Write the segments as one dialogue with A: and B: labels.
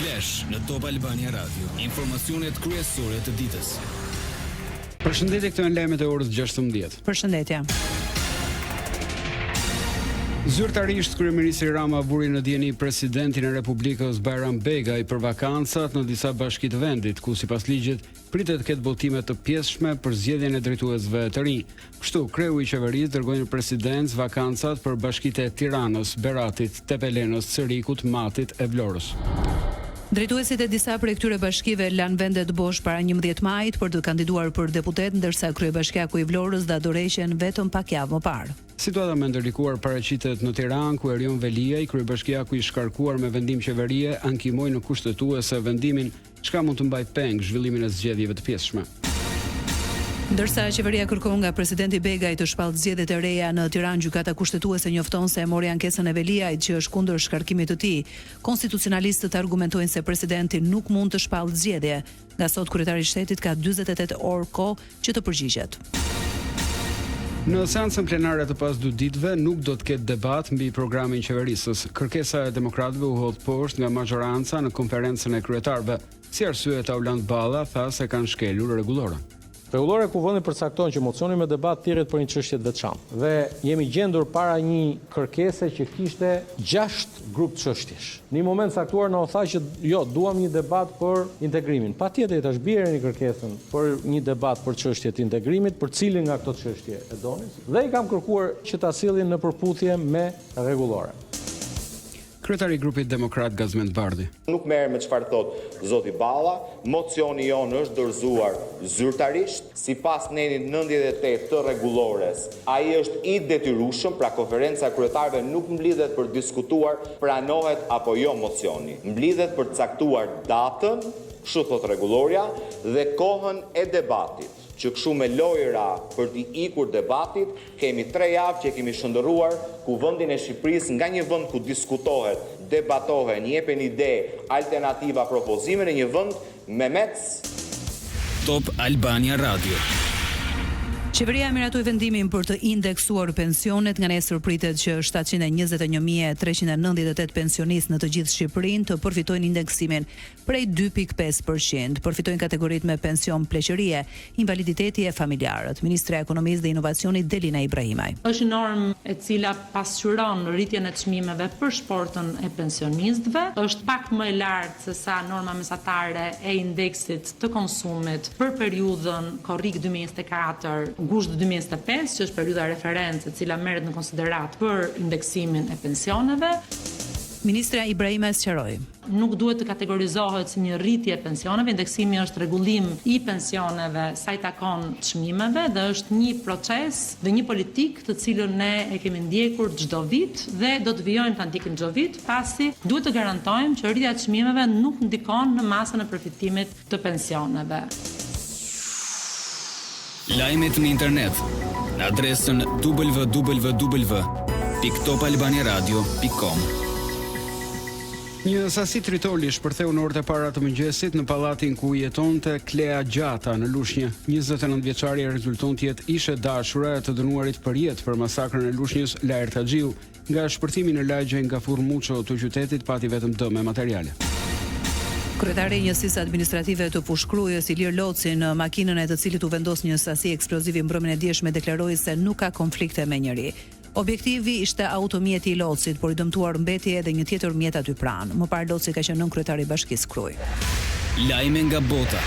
A: Flash në Top Albania Radio, informacionet kryesore të ditës.
B: Përshëndetje, këto janë lajmet e orës 16.
C: Përshëndetje.
B: Zyrtarisht kryeministri Rama vuri në dijeni presidentin e Republikës Bajram Begaj për vakancat në disa bashki të vendit, ku sipas ligjit pritet të ketë votime të pjesshme për zgjedhjen e drejtuesve të rinj. Kështu, kreu i qeverisë dërgoi në presidencë vakancat për bashkitë e Tiranës, Beratit, Tepelenës, Cërrikut, Matit e Vlorës.
C: Drejtuesit e disa prej këtyre bashkive lanë vendet bosh para 11 majit për të kandiduar për deputet, ndërsa kryebashkiaku i Vlorës dha dorëheqjen vetëm pak javë më parë.
B: Situata më e ndërlikuar paraqitet në Tiranë, ku Erion Veliaj, kryebashkiaku i shkarkuar me vendim qeverie, ankimoi në Kushtetuese vendimin Çka mund të mbajë peng zhvillimin e zgjedhjeve të pjesshme.
C: Ndërsa qeveria kërkon nga presidenti Begaj të shpallë zgjedhjet e reja në Tiranë, Gjykata Kushtetuese njofton se e mori ankesën e Veliajt që është kundër shkarkimit të tij. Konstitucionalistët argumentojnë se presidenti nuk mund të shpallë zgjedhje. Nga sot kryetari i shtetit ka 48 orë kohë që të përgjigjet.
B: Në seancën plenare të pas dy ditëve nuk do të ketë debat mbi programin qeverisës. Kërkesa e demokratëve u hodh poshtë nga mazhoranca në konferencën e kryetarëve. Si arsye Taulant Balla tha se kanë shkelur rregulloren.
D: Rregullorja e Kuvendit përcakton që mocioni me debat thirret për një çështje të veçantë dhe jemi gjendur para një kërkese që kishte 6 grup çështjesh. Në një moment të caktuar na u tha që jo, duam një debat për integrimin. Patjetër i thashë bjereni kërkesën për një debat për çështje të integrimit, për cilin nga këto çështje e doni, dhe i kam kërkuar që ta sjellin në përputhje me rregulloren.
B: Kryetari i grupit demokrat Gazment Bardhi.
E: Nuk merrem me çfarë thotë zoti Balla, mocioni jonë është dorëzuar zyrtarisht, sipas nenit 98 të rregullores, ai është i detyrueshëm, pra konferenca e kryetarëve nuk mblidhet për të diskutuar pranohet apo jo mocioni, mblidhet për të caktuar datën, kështu thotë rregullorja, dhe kohën e debatit, që kështu me lojëra për t'i ikur debatit, Kemi tre javë që e kemi shndërruar Kuvendin e Shqipërisë nga një vend ku diskutohet, debatohen, jepen ide, alternativa, propozime në një vend memec.
A: Top Albania Radio.
C: Qeveria miratoi vendimin për të indeksuar pensionet, nga nesër pritet që 721.398 pensionistë në të gjithë Shqipërinë të përfitojnë indeksimin prej 2.5%. Përfitojnë kategoritë me pension pleqërie, invaliditeti e familjarët. Ministrja e Ekonomisë dhe Inovacionit Delina Ibrahimaj.
F: Është një normë e cila pasqyron rritjen e çmimeve për shportën e pensionistëve, është pak më e lartë se sa norma mesatare e indeksit të konsumit për periudhën korrik 2024, gusht 2025, që është periudha referencë e cila merret në konsideratë për indeksimin e pensioneve.
C: Ministrja Ibrahimaj sqaroi.
F: Nuk duhet të kategorizohet si një rritje e pensioneve, indeksimi është rregullim i pensioneve sa i takon çmimeve dhe është një proces dhe një politikë të cilën ne e kemi ndjekur çdo vit dhe do të vijojmë ta ndjekim çdo vit, pasi duhet të garantojmë që rritja e çmimeve nuk ndikon në masën e përfitimit të pensioneve.
A: Lajmet në internet në adresën www.topalbaniaradio.com.
B: Një sasi tritoli shpërtheu në orët e para të mëngjesit në pallatin ku jetonte Klea Gjata në Lushnjë. 29 vjeçarja rezulton të jetë ish e dashura e të dënuarit për jetë për masakrën e Lushnjës Laert Haxhiu. Nga shpërthimi në lagjen Gafurr Muço të qytetit pati vetëm dëme materiale.
C: Kryetari i Njësisë Administrative të Fushë-Krujës, Ilir Loci, në makinën e të cilit u vendos një sasi eksplozivi mbrëmjen e djeshme deklaroi se nuk ka konflikte me njeri. Objektivi ishte automjeti i Locit, por i dëmtuar mbeti edhe një tjetër mjet aty pranë. Më parë Loci ka qenë nënkryetar i Bashkisë Krujë.
A: Lajme nga bota.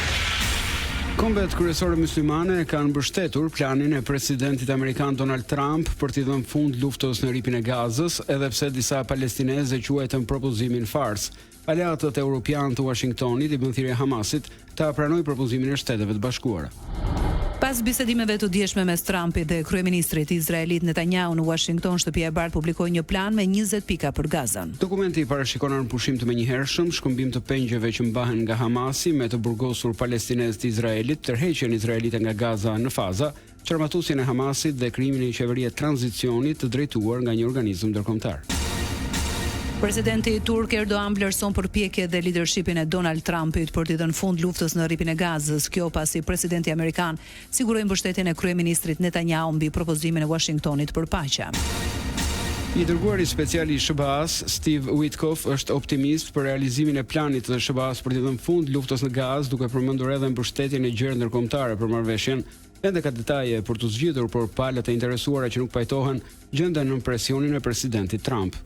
B: Kombet kryesore myslimane kanë mbështetur planin e presidentit amerikan Donald Trump për t'i dhënë fund luftës në Rripin e Gazës, edhe pse disa palestinezë e quajtën propozimin farsë. Aleatët europianë të Uashingtonit i bënë thirrje Hamasit ta pranojë propozimin e Shteteve të Bashkuara.
C: Pas bisedimeve të djeshme mes Trumpit dhe kryeministrit izraelit Netanyahu në Uashington, Shtëpia e Bardhë publikoi një plan me 20 pika për Gazën.
B: Dokumenti parashikon armëpushim të menjëhershëm, shkëmbim të pengjeve që mbahen nga Hamasi me të burgosur palestinezë të Izraelit, tërheqjen izraelite nga Gaza në faza, çarmatosjen e Hamasit dhe krijimin e një qeverie tranzicioni të drejtuar nga një organizëm ndërkombëtar.
C: Presidenti turk Erdogan vlerëson përpjekjet dhe lidershipin e Donald Trumpit për t'i dhënë fund luftës në Rripin e Gazës, kjo pasi presidenti amerikan siguroi mbështetjen e kryeministrit Netanyahu mbi propozimin e Washingtonit për paqe.
B: I dërguari special i SHBA-së, Steve Witkoff, është optimist për realizimin e planit të SHBA-së për t'i dhënë fund luftës në Gazë, duke përmendur edhe mbështetjen e gjerë ndërkombëtare për marrëveshjen. Ende ka detaje për t'u zgjidhur, por palët e interesuara që nuk pajtohen gjenden nën presionin e presidentit
A: Trump.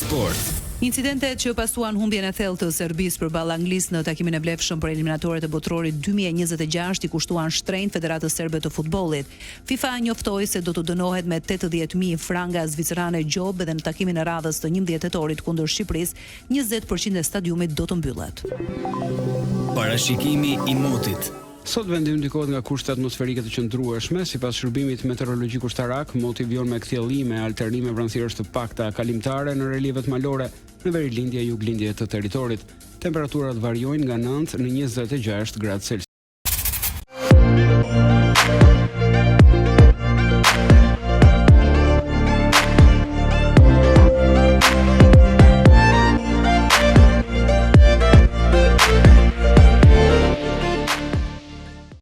A: Sport.
C: Incidentet që pasuan humbjen e thellë të Serbisë përballë Anglisë në takimin e vlefshëm për eliminatoret e Botërorit 2026 i kushtuan shtrenjtë Federatës Serbe të Futbollit. FIFA njoftoi se do të dënohet me 80.000 franga zvicerane gjobë dhe në takimin e radhës të 11 tetorit kundër Shqipërisë, 20% e stadiumit do të
A: mbyllet. Parashikimi i motit.
B: Sot vendi ynë ndikohet nga kushte atmosferike të qëndrueshme, sipas shërbimit meteorologjik ushtarak, moti vijon me kthjellime, alternime vranësirash të pakta kalimtare në relievet malore në verilindje e juglindje të territorit. Temperaturat variojnë nga 9 në 26 gradë Celsius.